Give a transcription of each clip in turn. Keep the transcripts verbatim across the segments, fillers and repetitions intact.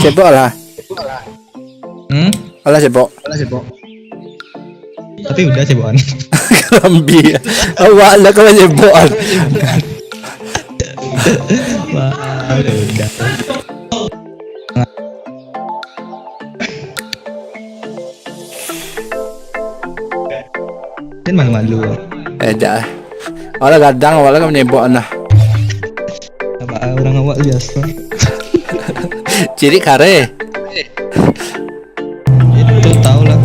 Cebok lah. Hmm? Alah cebok. Tapi udah cebokan. Kalambi. Awak lah kalau cebokan. Wah, udah. Jan malu-malu. Eh, dak. Awak lah gadang, awak lah ka manyebok nah. Abah, urang awak tu biaso. Cirik kareh. Itu tahu lah.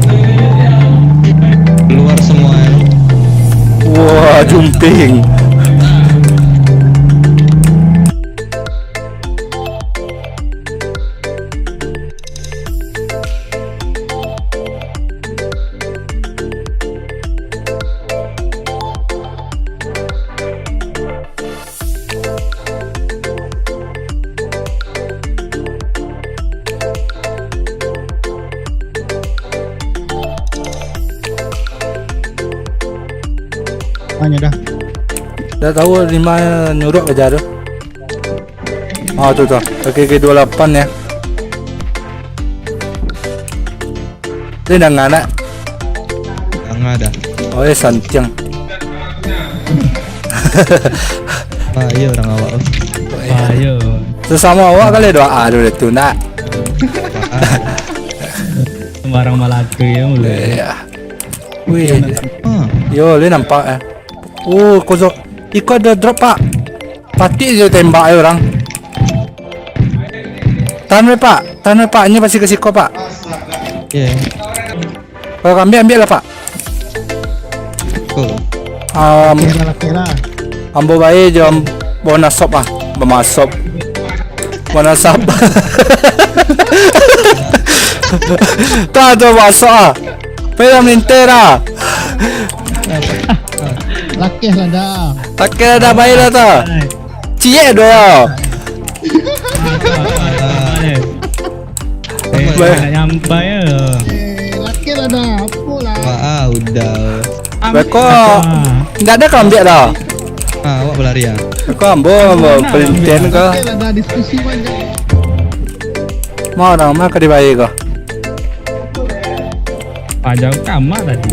Keluar semua ya. Wah, jumping. Mana dah? Dah tahu lima nyuruk aja tu. Oh, tu, tu. Oke, oke, dua lapan ya. Dia dah nganak. Dah nganak dah. Oh, ya, santiang. Ah, iya, orang awak tu. Ah, iya. Sesama awak kali doa dulu tu, nak. Sembarang malaka ya, mulu. Iya. Wih. Ah. Yo, lu nampak eh. Oh, kozok. Iko ada drop, Pak. Patik je tembak eh orang. Tahan weh, Pak. Tahan weh, Pak. Ini pasti ke siko, Pak. Iya. Kalau ambil, ambil lah, Pak. Oh. Um, Oke lah, oke lah. Ambo bae jo am-, bona sop ah. Bona sop. Bona sop. Tuh, tuh, masuk ah. Pai lah melintir ah. Lakeh lah dah. Lakeh lah dah, bae lah tuh. Ciek doh. Eh, nak nyampai ya. Eh, lakeh lah dah. Apo lah. Wah, ah, udah. Beko, ndak ada kambik dah. Ah, awak berlari ah. Beko ambo, ambo pelintian ko. Lakeh lah dah, diskusi banyak. Mau orang mah ka dibayar ko. Pajau kama tadi.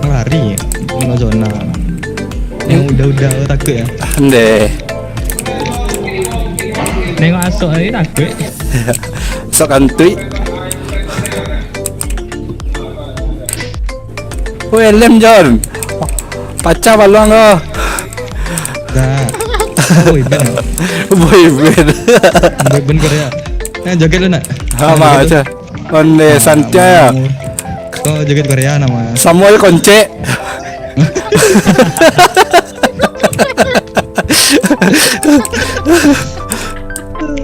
Lari, nengok zona. Yang udah-udah takut ya. Ndeh. Nengok asok tadi takut. Sok kantuik. Woi, lem, John. Pacah balong ko. Dah. Boy band. Boy band. Boy band Korea. Eh, joget lu nak. Ha, joget lu. Onde santiang ya. Oh, joget Korea nama. Samo aja koncek.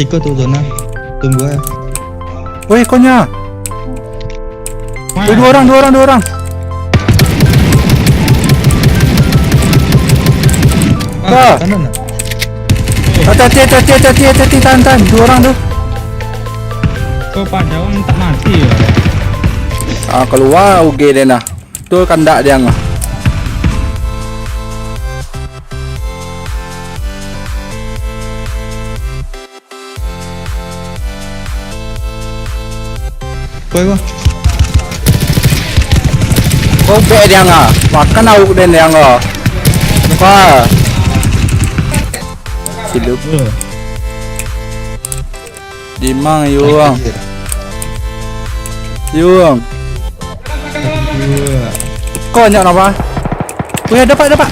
Iko tu zona. Tunggu ya. Woi, konya. Woi, dua orang, dua orang, dua orang. Ah, wah. Kanan lah. Hati-hati, hati-hati, hati-hati, hati-hati, tahan, tahan. Dua orang tu. Kok Pak Jawang tak mati ya? Ah, keluar U G dia nah. Tu kandak dia ngah. Koi ko. Kau bek dia ngah. Makan awuk den dia ngah. Wah. Silup. Dimang, Yuang. Yuang. Kau nyak napa? Weh, dapat, dapat.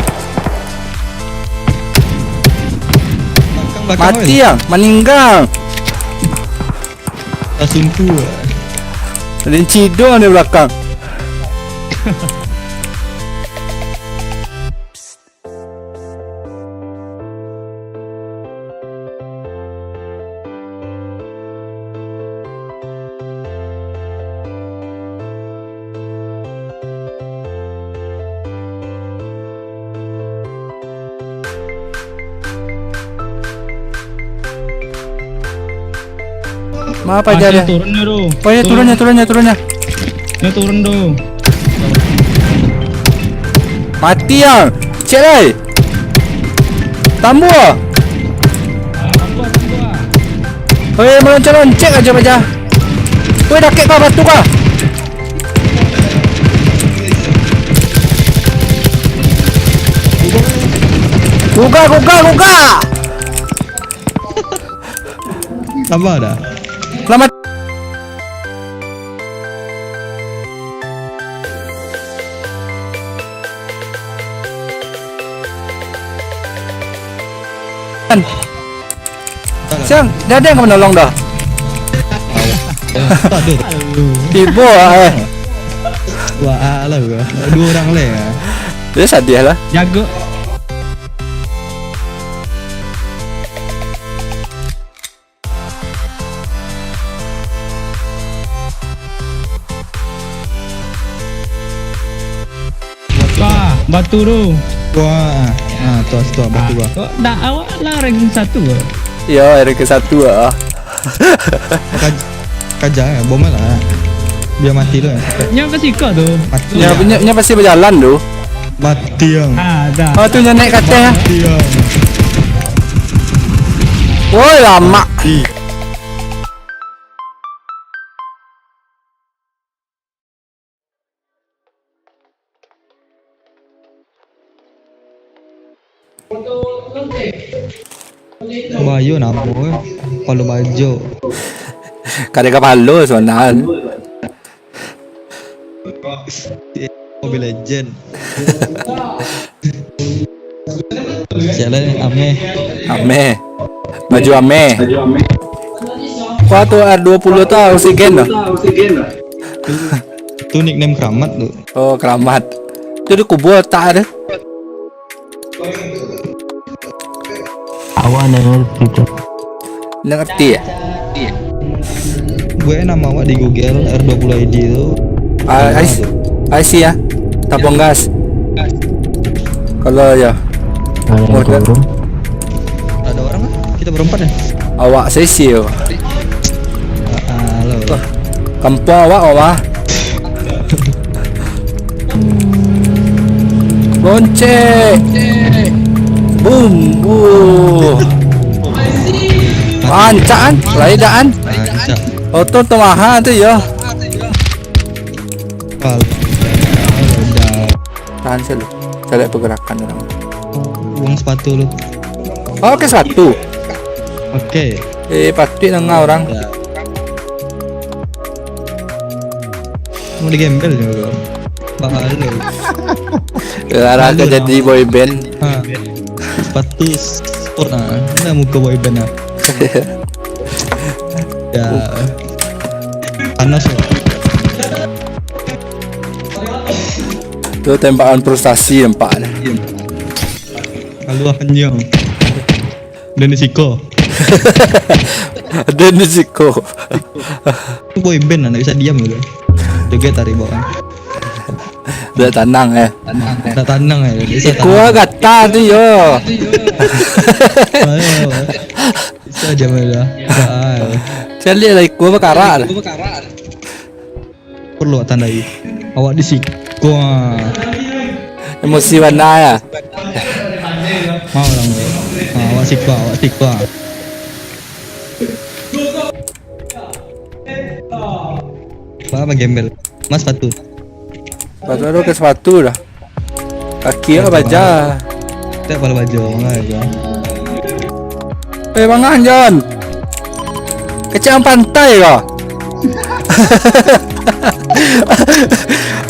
Belakang, belakang, mati weh. Yang, meninggal. Tasumpu. Ada yang cidong di belakang. Maaf aja. Masih dia. Turun dia tu. Oh ya, turun ya, turun ya, turun ya. Dia turun tu. Mati ya. Cek lai. Tambah. Ah, tambah, tambah. Oi, maloncek-loncek aja baja. Oi, dakek ka batu ka. Guga, guga, guga. Sabar dah. Selamat. Siang, dadang ka manolong dah. Aduh. Tibo ah, eh. Wah, lah gua. Dua orang leh. Dia sadih lah. Jago. Wah, batu tu. Wah, ah, tu tu batu gua. Kok dah awak lah ranking satu ke? Ya, ranking satu ah. Kaj- Kaja ya, bom lah. Biar mati tu ya. Nya ke siko tu. Mati Nya, ya. nya, nya pasti berjalan tu. Mati yang. Ah, dah. Oh, tu nya naik ke atas ah. Mati yang. Woi, lama. Ih. Bayo namo eh. Kepala bajo. Kada kapalo sebenarnya. Mobile Legend. Jalan ameh. Ameh. Baju ameh. Kau tu R dua puluh tu oksigen tu. Tu nickname keramat tu. Oh, keramat. Jadi kubur tak ada. Awak ndak ngerti tu. Ndak ngerti ya? Gue nama awak di Google R dua puluh I D tu. Ah, I, I see ya. Tabung gas. Kalau ya. Ada Oh, yang dah. Turun. Ada orang kan? Kita berempat ya? Awak sesi yo. Ah, halo. Kampung awak apa? Boncek. Boom. Wuh. Rancak kan? Lain dah kan? Rancak. Oto tu mahal tu ya. Pal. Udah. Tahan selu. Saya lihat pergerakan orang. Buang sepatu lu. Oh, oke, satu. Oke. Eh, patut dengar orang. Ya. Mau digembel juga kau. Bahaya lu. Lara akan jadi boy band. Ha. Sepatu sport ah. Mana muka boy band ah? Ya. Panas ya. Tu tembakan frustasi nampak ni. Kaluar kenyang. Dan di siko. Ada di siko. Boy band lah, nggak bisa diam gitu. Joget tadi bawah. Dah tanang eh. Dah tanang ya. Bisa Kua gata tu yo. Bisa aja malah. Nah, Cari lah ikua bakarak. Perlu awak tandai. Awak di siko. Ah. Emosi bana ya. Mau lah mau. Ah, awak siko, awak siko. Apa apa gembel? Mas sepatu. Sepatu tu ke sepatu dah. Kaki lah baja. Tak pala baja, mana aja. Eh, bangang Jon. Kecil pantai kau.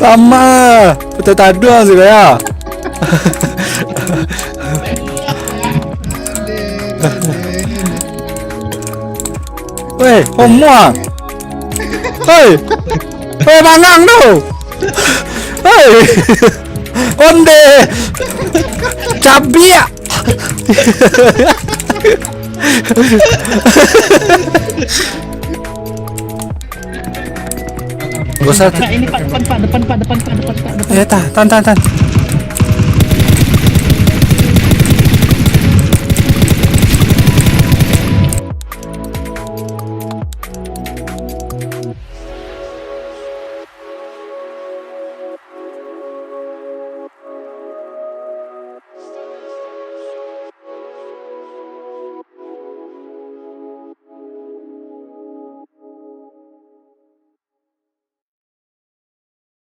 Lama. Betul taduang juga ya. Weh, homo ah. Hei. Hei, bangang tu. Hei. Onde. Cabiak. Gak usah. Pak, ini Pak, depan Pak, depan Pak, depan Pak, depan Pak, depan. Eh, tahan, tahan, tahan.